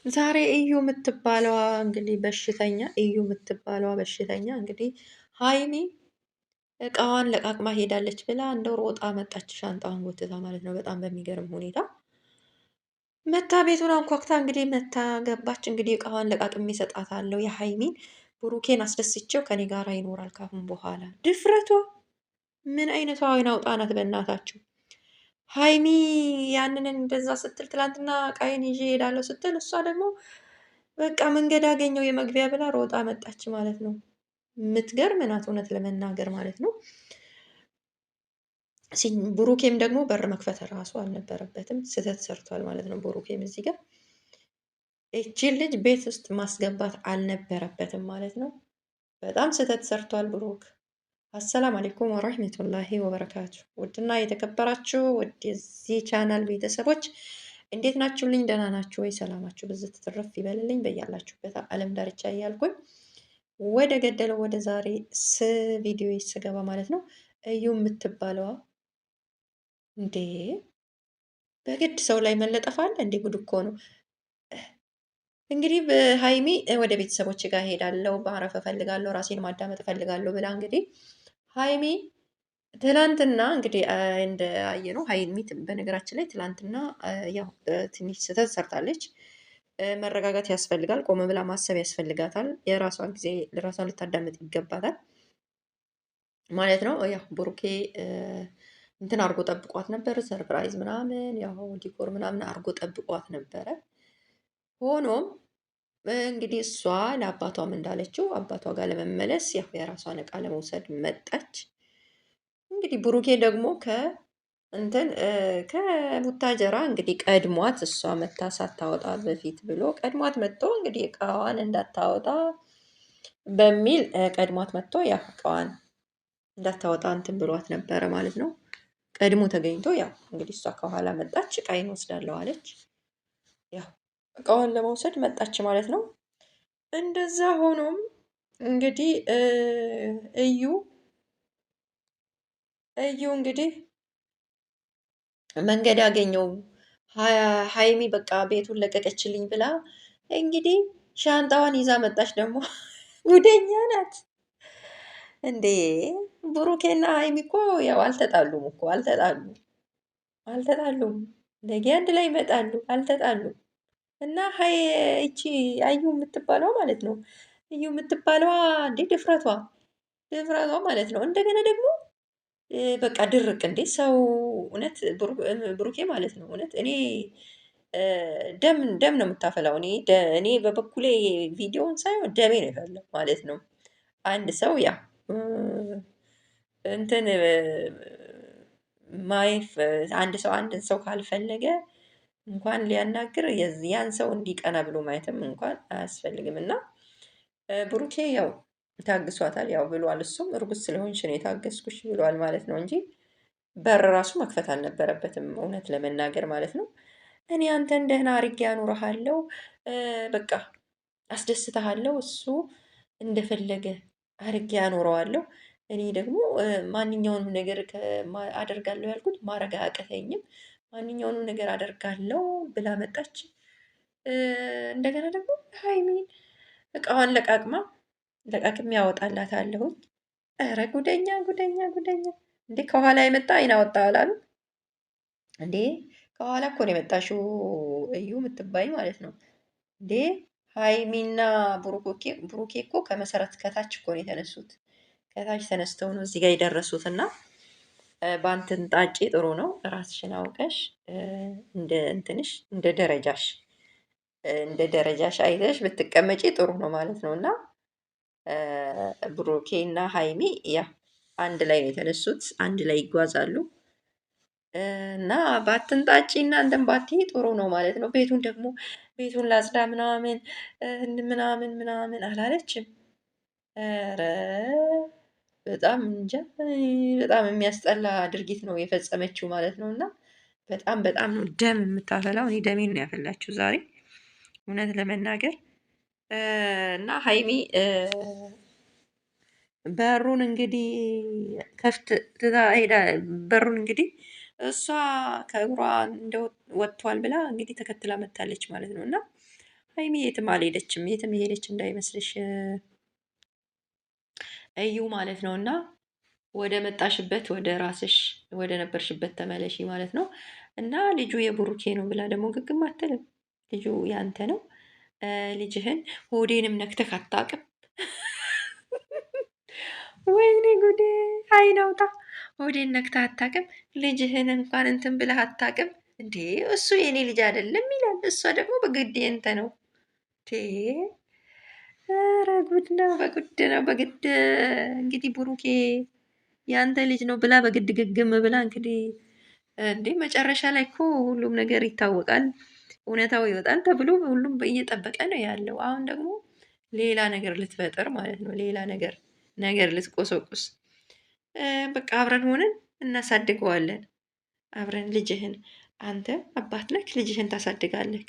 ዛሬ እዩ የምትባለዋ እንግዲህ በሽተኛ፣ እዩ የምትባለዋ በሽተኛ እንግዲህ ሀይሚ እቃዋን ለቃቅማ ሄዳለች ብላ እንደው ሮጣ መጣች፣ ሻንጣዋን ጎትታ ማለት ነው። በጣም በሚገርም ሁኔታ መታ ቤቱን አንኳኩታ እንግዲህ መታ ገባች። እንግዲህ እቃዋን ለቃቅሜ እሰጣታለሁ፣ የሀይሚን ብሩኬን አስደስቼው ከኔ ጋር ይኖራል ካሁን በኋላ። ድፍረቷ ምን አይነቷ አይን አውጣ ናት በእናታችሁ። ሀይሚ ያንን እንደዛ ስትል፣ ትላንትና እቃዬን ይዤ እሄዳለሁ ስትል፣ እሷ ደግሞ በቃ መንገድ አገኘው የመግቢያ ብላ ሮጣ መጣች ማለት ነው። የምትገርም ናት እውነት ለመናገር ማለት ነው። ብሩኬም ደግሞ በር መክፈት ራሱ አልነበረበትም። ስህተት ሰርቷል ማለት ነው። ብሩኬም እዚህ ጋር እቺን ልጅ ቤት ውስጥ ማስገባት አልነበረበትም ማለት ነው። በጣም ስህተት ሰርቷል ብሩክ። አሰላም አለይኩም ወረህመቱላሂ ወበረካቱ። ውድና የተከበራችሁ ውድ የዚህ ቻናል ቤተሰቦች እንዴት ናችሁልኝ? ደህና ናችሁ ወይ? ሰላማችሁ ብዝት ትርፍ ይበልልኝ በያላችሁበት ዓለም ዳርቻ እያልኩኝ ወደ ገደለው ወደ ዛሬ ቪዲዮ ስገባ ማለት ነው፣ እዩ የምትባለዋ እንዴ በግድ ሰው ላይ መለጠፍ አለ እንዴ? ጉድ እኮ ነው። እንግዲህ በሀይሚ ወደ ቤተሰቦች ጋር ሄዳለሁ፣ ማረፍ እፈልጋለሁ፣ ራሴን ማዳመጥ እፈልጋለሁ ብላ እንግዲህ ሀይሚ ትላንትና እንግዲህ እንዳየነው፣ ሀይሚ በነገራችን ላይ ትላንትና ያው ትንሽ ስህተት ሰርታለች። መረጋጋት ያስፈልጋል። ቆመ ብላ ማሰብ ያስፈልጋታል። የራሷን ጊዜ ራሷን ልታዳምጥ ይገባታል ማለት ነው። ያው ብሩኬ እንትን አድርጎ ጠብቋት ነበር፣ surprise ምናምን ያው decor ምናምን አድርጎ ጠብቋት ነበረ። ሆኖም እንግዲህ እሷ ለአባቷም እንዳለችው አባቷ ጋር ለመመለስ ያው የራሷን እቃ ለመውሰድ መጣች። እንግዲህ ብሩኬ ደግሞ ከእንትን ከቡታጀራ እንግዲህ ቀድሟት፣ እሷ መታ ሳታወጣ በፊት ብሎ ቀድሟት መጥቶ እንግዲህ እቃዋን እንዳታወጣ በሚል ቀድሟት መጥቶ ያው እቃዋን እንዳታወጣ እንትን ብሏት ነበረ ማለት ነው። ቀድሞ ተገኝቶ ያው እንግዲህ እሷ ከኋላ መጣች፣ እቃዬን ወስዳለሁ አለች። ያው እቃዋን ለመውሰድ መጣች ማለት ነው። እንደዛ ሆኖም እንግዲህ እዩ እንግዲህ መንገድ ያገኘው ሀይሚ በቃ ቤቱን ለቀቀችልኝ ብላ እንግዲህ ሻንጣዋን ይዛ መጣች። ደግሞ ጉደኛ ናት እንዴ! ብሩኬና ሀይሚ እኮ ያው አልተጣሉም እኮ፣ አልተጣሉም፣ አልተጣሉም። ነገ አንድ ላይ ይመጣሉ። አልተጣሉም። እና ሀይ እቺ አዩ የምትባለዋ ማለት ነው። እዩ የምትባለዋ እንዴ ድፍረቷ፣ ድፍረቷ ማለት ነው። እንደገና ደግሞ በቃ ድርቅ እንዴ ሰው እውነት ብሩኬ ማለት ነው። እውነት እኔ ደም ደም ነው የምታፈላው። እኔ በበኩሌ ቪዲዮውን ሳይሆን ደሜ ነው የፈላው ማለት ነው። አንድ ሰው ያ እንትን ማየፍ አንድ ሰው አንድን ሰው ካልፈለገ እንኳን ሊያናግር ያን ሰው እንዲቀና ብሎ ማየትም እንኳን አያስፈልግም። እና ብሩኬ ያው ታግሷታል፣ ያው ብሏል። እሱም እርጉዝ ስለሆንሽ ነው የታገስኩሽ ብሏል ማለት ነው እንጂ በር ራሱ መክፈት አልነበረበትም፣ እውነት ለመናገር ማለት ነው። እኔ አንተን ደህና አድርጌ አኑርሃለሁ፣ በቃ አስደስትሃለሁ፣ እሱ እንደፈለገ አድርጌ አኖረዋለሁ። እኔ ደግሞ ማንኛውንም ነገር አደርጋለሁ ያልኩት ማድረግ አያቅተኝም፣ ማንኛውንም ነገር አደርጋለሁ ብላ መጣች። እንደገና ደግሞ ሀይሚን እቃዋን ለቃቅማ ለቃቅሜ ያወጣላታለሁኝ። ኧረ ጉደኛ፣ ጉደኛ፣ ጉደኛ! እንዴ ከኋላ የመጣ አይን አወጣ አላሉ እንዴ? ከኋላ እኮ ነው የመጣሽው እዩ የምትባይ ማለት ነው እንዴ? ሀይሚና ብሩኬ እኮ ከመሰረት ከታች እኮ ነው የተነሱት። ከታች ተነስተው ነው እዚህ ጋር የደረሱት። እና ባንትን ጣጪ ጥሩ ነው። ራስሽን አውቀሽ እንደ እንትንሽ እንደ ደረጃሽ አይተሽ ብትቀመጪ ጥሩ ነው ማለት ነው። እና ብሩኬ እና ሀይሚ ያ አንድ ላይ ነው የተነሱት፣ አንድ ላይ ይጓዛሉ። እና ባትንጣጪ እና እንትን ባትይ ጥሩ ነው ማለት ነው። ቤቱን ደግሞ ቤቱን ላጽዳ ምናምን ምናምን ምናምን አላለችም። ኧረ በጣም እንጃ፣ በጣም የሚያስጠላ ድርጊት ነው የፈጸመችው ማለት ነው። እና በጣም በጣም ነው ደም የምታፈላው። እኔ ደሜን ነው ያፈላችው ዛሬ እውነት ለመናገር። እና ሀይሚ በሩን እንግዲህ ከፍት ትታ ሄዳ፣ በሩን እንግዲህ እሷ ከእግሯ እንደ ወጥቷል ብላ እንግዲህ ተከትላ መታለች ማለት ነው። እና ሀይሚ የትም አልሄደችም። የትም የሄደች እንዳይመስልሽ እዩ ማለት ነው። እና ወደ መጣሽበት ወደ ራስሽ ወደ ነበርሽበት ተመለሺ ማለት ነው። እና ልጁ የብሩኬ ነው ብላ ደግሞ ግግም አትልም። ልጁ ያንተ ነው። ልጅህን ሆዴንም ነክተህ አታውቅም። ወይኔ ጉዴ! አይናውጣ ሆዴን ነክተህ አታውቅም። ልጅህን እንኳን እንትን ብለህ አታውቅም እንዴ! እሱ የኔ ልጅ አይደለም ይላል፣ እሷ ደግሞ በግድ የንተ ነው። ኧረ ጉድ ነው፣ በጉድ ነው፣ በግድ እንግዲህ ብሩኬ ያንተ ልጅ ነው ብላ በግድ ግግም ብላ እንግዲህ እንዴ መጨረሻ ላይ እኮ ሁሉም ነገር ይታወቃል፣ እውነታው ይወጣል ተብሎ ሁሉም እየጠበቀ ነው ያለው። አሁን ደግሞ ሌላ ነገር ልትፈጥር ማለት ነው፣ ሌላ ነገር ልትቆሰቁስ። በቃ አብረን ሆነን እናሳድገዋለን። አብረን ልጅህን አንተ አባት ነህ፣ ልጅህን ታሳድጋለህ።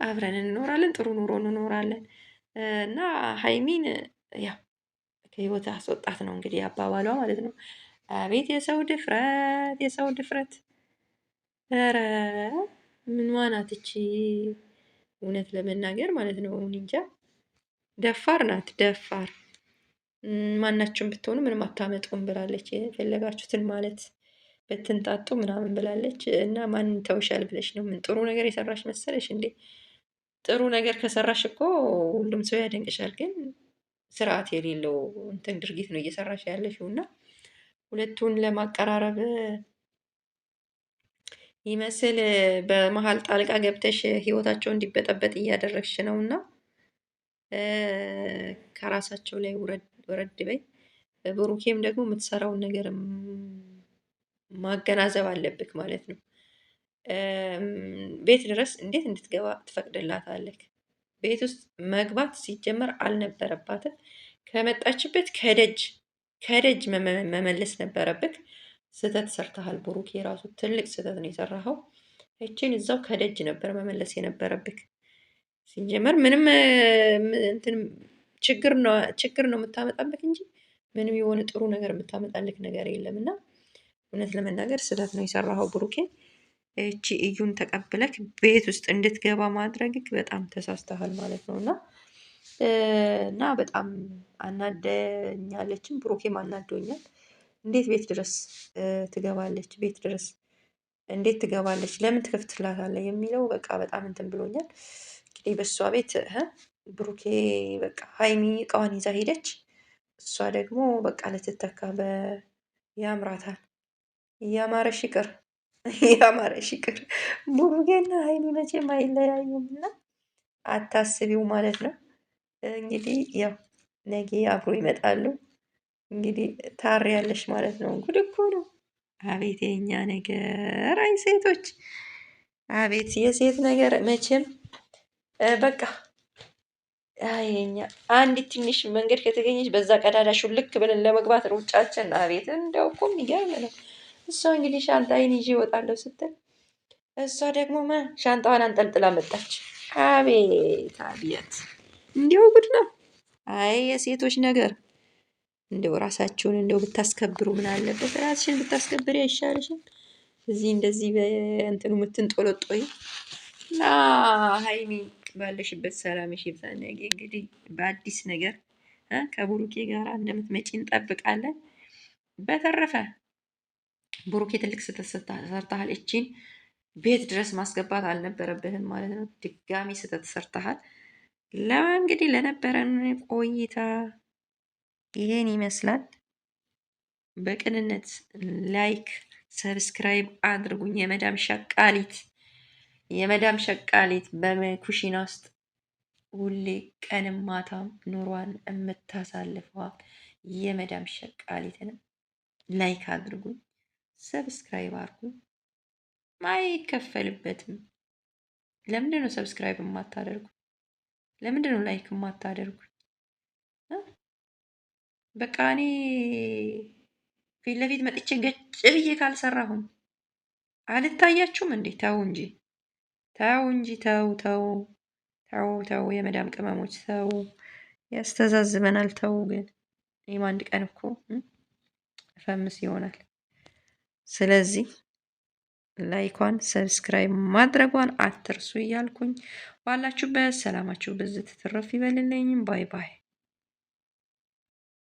አብረን እንኖራለን፣ ጥሩ ኑሮ እንኖራለን። እና ሀይሚን ያው ከህይወት አስወጣት ነው እንግዲህ አባባሏ ማለት ነው። አቤት የሰው ድፍረት፣ የሰው ድፍረት! ኧረ ምንዋ ናት እቺ? እውነት ለመናገር ማለት ነው እንጃ፣ ደፋር ናት፣ ደፋር። ማናችሁም ብትሆኑ ምንም አታመጡም ብላለች። የፈለጋችሁትን ማለት ብትንጣጡ ምናምን ብላለች። እና ማን ተውሻል ብለሽ ነው? ምን ጥሩ ነገር የሰራሽ መሰለሽ እንዴ? ጥሩ ነገር ከሰራሽ እኮ ሁሉም ሰው ያደንቅሻል። ግን ስርዓት የሌለው እንትን ድርጊት ነው እየሰራሽ ያለሽው እና ሁለቱን ለማቀራረብ ይመስል በመሀል ጣልቃ ገብተሽ ህይወታቸው እንዲበጠበጥ እያደረግሽ ነው እና ከራሳቸው ላይ ውረድ በይ። ብሩኬም ደግሞ የምትሰራውን ነገር ማገናዘብ አለብክ ማለት ነው። ቤት ድረስ እንዴት እንድትገባ ትፈቅድላታለህ? ቤት ውስጥ መግባት ሲጀመር አልነበረባትም። ከመጣችበት ከደጅ ከደጅ መመለስ ነበረብክ። ስህተት ሰርተሃል ብሩኬ፣ የራሱ ትልቅ ስህተት ነው የሰራኸው። ይችን እዛው ከደጅ ነበር መመለስ የነበረብክ። ሲጀመር ምንም እንትን ችግር ነው ችግር ነው የምታመጣብክ እንጂ ምንም የሆነ ጥሩ ነገር የምታመጣልክ ነገር የለም። እና እውነት ለመናገር ስህተት ነው የሰራኸው ብሩኬ። እቺ እዩን ተቀብለክ ቤት ውስጥ እንድትገባ ማድረግክ በጣም ተሳስተሃል ማለት ነው። እና በጣም አናደኛለችም፣ ብሩኬም አናዶኛል። እንዴት ቤት ድረስ ትገባለች? ቤት ድረስ እንዴት ትገባለች? ለምን ትከፍትላታለህ? የሚለው በቃ በጣም እንትን ብሎኛል። እንግዲህ በእሷ ቤት ብሩኬ በቃ ሀይሚ እቃዋን ይዛ ሄደች። እሷ ደግሞ በቃ ልትተካ ያምራታል። እያማረሽ ይቅር፣ እያማረሽ ይቅር። ብሩኬና ሀይሚ መቼም አይለያዩም እና አታስቢው ማለት ነው። እንግዲህ ያው ነገ አብሮ ይመጣሉ። እንግዲህ ታሪያለሽ ማለት ነው። ጉድ እኮ ነው። አቤት የኛ ነገር! አይ ሴቶች፣ አቤት የሴት ነገር መቼም በቃ አይ የኛ አንዲት ትንሽ መንገድ ከተገኘች በዛ ቀዳዳ ሹልክ ብለን ለመግባት ሩጫችን። አቤት እንደው እኮ የሚገርም ነው። እሷ እንግዲህ ሻንጣዬን ይዤ እወጣለሁ ስትል እሷ ደግሞ ሻንጣዋን አንጠልጥላ መጣች። አቤት አቤት፣ እንዲያው ጉድ ነው። አይ የሴቶች ነገር እንደው ራሳችሁን እንደው ብታስከብሩ ምን አለበት? ራስሽን ብታስከብሪ አይሻልሽም? እዚህ እንደዚህ በእንትኑ የምትንጦለጦይ እና ሀይሚ ባለሽበት ሰላምሽ ይብዛ። ነገ እንግዲህ በአዲስ ነገር ከብሩኬ ጋር እንደምትመጪ እንጠብቃለን። በተረፈ ብሩኬ ትልቅ ስህተት ሰርተሃል። እቺን ቤት ድረስ ማስገባት አልነበረብህም ማለት ነው። ድጋሚ ስህተት ሰርተሃል። እንግዲህ ለነበረን ቆይታ ይሄን ይመስላል። በቅንነት like፣ subscribe አድርጉኝ። የመዳም ሸቃሊት የመዳም ሸቃሊት በኩሽና ውስጥ ሁሌ ቀንም ማታም ኑሯን የምታሳልፈዋ የመዳም ሸቃሊትንም like አድርጉኝ፣ subscribe አድርጉኝ። አይከፈልበትም። ለምንድን ነው subscribe የማታደርጉ? ለምንድን ነው like የማታደርጉ? በቃ እኔ ፊት ለፊት መጥቼ ገጭ ብዬ ካልሰራሁኝ አልታያችሁም እንዴ? ተው እንጂ ተው እንጂ ተው ተው ተው ተው፣ የመዳም ቅመሞች ተው፣ ያስተዛዝበናል። ተው ግን እኔም አንድ ቀን እኮ እፈምስ ይሆናል። ስለዚህ like ኳን፣ subscribe ማድረጓን አትርሱ እያልኩኝ ባላችሁበት ሰላማችሁ ብዝት ትርፍ ይበልልኝ። Bye bye።